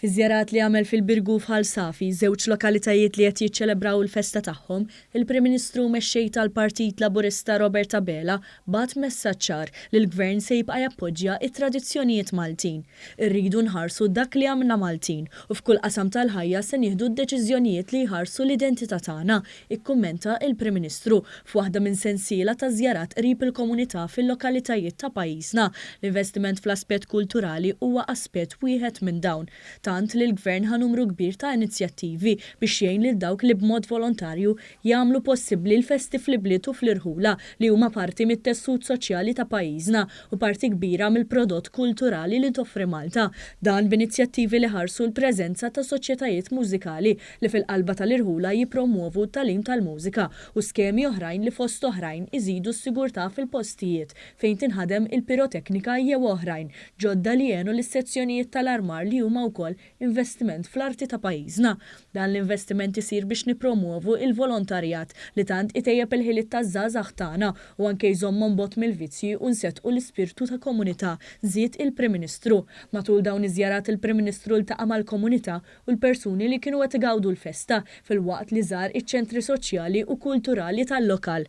Fi żjarat li għamel fil-Birgu u f'Ħal Safi, żewġ lokalitajiet li qed jiċċelebraw il-festa tagħhom, il-Prim Ministru u Mexxej tal-Partit Laburista Robert Abela bagħat messaġġ ċar li l-Gvern se jibqa' jappoġġja t-tradizzjonijiet Maltin. Irridu nħarsu dak li għamilna Maltin u f'kull qasam tal-ħajja se nieħdu d-deċiżjonijiet li jħarsu l-identità tagħna, ikkummenta il-Prim Ministru f'waħda minn sensiela ta' żjarat qrib il-komunità fil-lokalitajiet ta' pajjiżna. L-investiment fl-aspett kulturali huwa aspett wieħed minn dawn, tant li l-Gvern ħa numru kbir ta' inizjattivi biex jgħin lil dawk li b'mod volontarju jagħmlu possibbli l-festi fl-ibliet u fl-irħula li huma parti mit-tessut soċjali ta' pajjiżna u parti kbira mill-prodott kulturali li toffri Malta. Dan b'inizjattivi li ħarsu l-preżenza ta' soċjetajiet mużikali li fil-qalba tal-irħula jippromwovu t-tagħlim tal-mużika u skemi oħrajn li fost oħrajn iżidu s-sigurtà fil-postijiet fejn tinħadem il-piroteknika jew oħrajn ġodda li għenu lis-sezzjonijiet tal-armar li huma wkoll investiment fl-arti ta' pajjiżna. Dan l-investiment isir biex nippromwovu il-volontarjat li tant itejjeb il-ħiliet taż-żgħażagħ tagħna u anke jżommhom bogħod mill-vizzji u nseddqu l-ispirtu ta' komunità, żied il-Prim Ministru. Matul dawn iż-żjarat il-Prim Ministru ltaqa' mal-komunità u l-persuni li kienu qed igawdu l-festa, filwaqt li żar iċ-ċentri soċjali u kulturali tal-lokal.